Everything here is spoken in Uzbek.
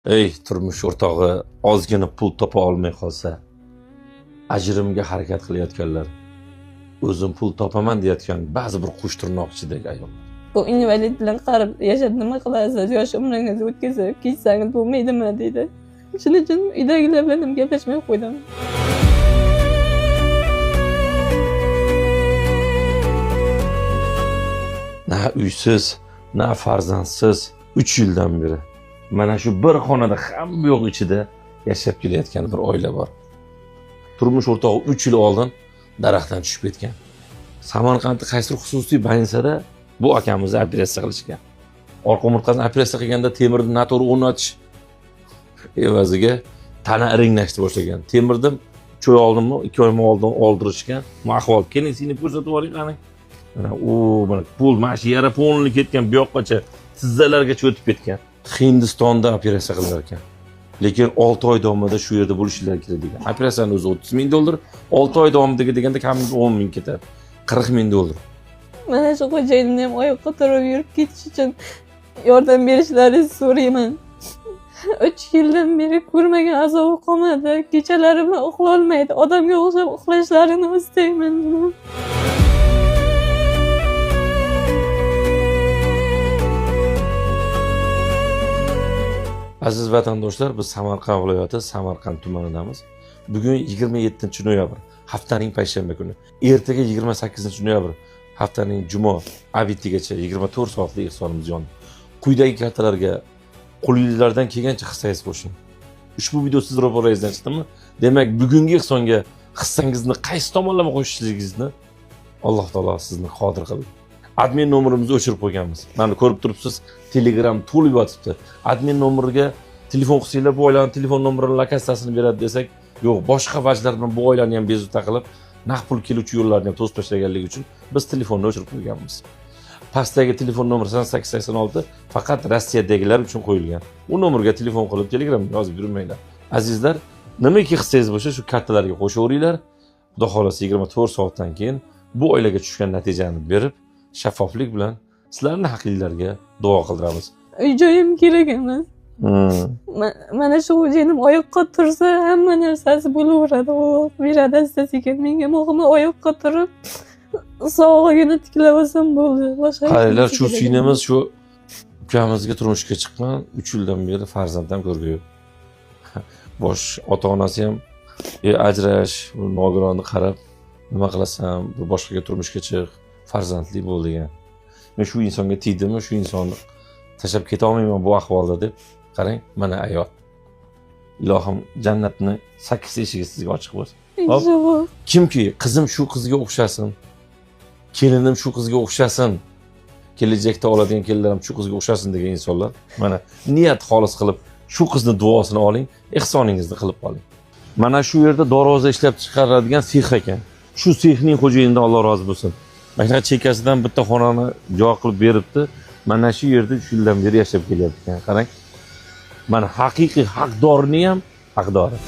Ey turmush o'rtog'i ozgina pul topa olmay qolsa, ajrimga harakat qilayotganlar, o'zim pul topaman deyotgan ba'zi bir qo'shtirnoqchidagi ayollar. Bu invalid bilan qarib yashab nima qilasiz? Yosh umringizni o'tkazib ketsangiz bo'lmaydimi deydi. Shuning uchun uydagilar bilan ham gaplashmay qo'ydim. Na uysiz, na farzandsiz 3 yildan beri mana shu bir xonada hamma yo'q ichida yashab kelayotgan bir oila bor. Turmush o'rtog'i 3 yil oldin daraxtdan tushib ketgan. Samarqandda qaysidir xususiy больницада bu akamizni operatsiya qilishgan. Orqa umurtqasini operatsiya qilganda temirni noto'g'ri o'rnatish evaziga tana iringlashni boshlagan. Temirni 3 oy oldinmi, 2 oymi oldin oldirishgan. Bu ahvol keling, seni ko'rsatib yuboring qani. Mana u mana pul mana shu yara polni ketgan, bu yoqqacha tizzalargacha o'tib ketgan. Hindistonda operatsiya qilinar ekan. Lekin 6 oy davomida shu yerda bo'lishlari kerak degan. Operatsiyaning o'zi $30,000, 6 oy davomidagi deganda kamida 10,000 ketadi. $40,000. Mana shu xo'jayinimni ham oyoqqa turib yurib ketish uchun yordam berishlarini so'rayman. 3 yildan beri ko'rmagan azobi qolmadi. Kechalari bilan uxlolmaydi. Odamga o'xshab uxlashlarini istayman. Aziz vatandoshlar, biz Samarqand viloyati Samarqand tumanidamiz. Bugun 27 noyabr, haftaning payshanba kuni. Ertaga 28 noyabr, haftaning juma obedigacha 24 soatlik ehsonimiz yondi. Quyidagi kartalarga qo'lingizlardan kelgancha hissangizni qo'shing. Ushbu video siz ro'parangizdan chiqdimi? Demak, bugungi ehsonga hissangizni qaysi tomonlama qo'shishligingizni Alloh taolo sizni qodir qildi. Admin nomerimizni o'chirib qo'yganmiz. Mana ko'rib turibsiz, Telegram to'lib yotibdi. Admin nomeriga telefon qilsanglar, bu oilani telefon nomerini, lokatsiyasini beradi desak, yo'q, boshqa vajlar bilan bu oilani ham bezovta qilib, naqd pul keluvchi yo'llarni ham to'sib tashlaganligi uchun biz telefonni o'chirib qo'yganmiz. Pastdagi telefon nomeri 886 faqat Rossiyadagilar uchun qo'yilgan. U nomerga telefon qilib, Telegramga yozib yurmanglar. Azizlar, nimaki hissangiz bo'lsa, shu kartalarga qo'shaveringlar. Xudo xohlasa 24 soatdan keyin bu oilaga tushgan natijani berib, shaffoflik bilan sizlarning haqinglarga duo qildiramiz. Uy joyim kerak emas. Mana shu xo'jayinim oyoqqa tursa, hamma narsasi bo'laveradi. Alloh beradi asta sekin. Menga muhimi oyoqqa turib, sog'lig'ini tiklab olsam bo'ldi. Boshqa hech Qaranglar, narsa shu kerak emas. singlimiz shu ukamizga turmushga chiqqan, 3 yildan beri farzand ham ko'rgan yo'q. Bosh ota-onasi ham ajrash, bu nogironni qarab nima qilasan, bir boshqaga turmushga chiq, farzandli bo'l degan. Men shu insonga tegdimmi, shu insonni tashlab keta olmayman bu ahvolda deb. Qarang, mana ayol. Ilohim jannatni 8 eshigi sizga ochiq bo'lsin. Hop. Inshaalloh. Kimki qizim shu qizga o'xshasin, kelinim shu qizga o'xshasin, kelajakda oladigan kelinlarim shu qizga o'xshasin degan insonlar mana niyat xolis qilib shu qizni duosini oling, ehsoningizni qilib qoling. Mana shu yerda darvoza ishlab chiqaradigan sex ekan. Shu sexning xo'jayinidan Alloh rozi bo'lsin. Mana shunaqa chekkasidan bitta xonani joy qilib beribdi. Mana shu yerda 3 yildan beri yashab kelyapti ekan. Qarang. Mana haqiqiy haqdorni ham haqdori.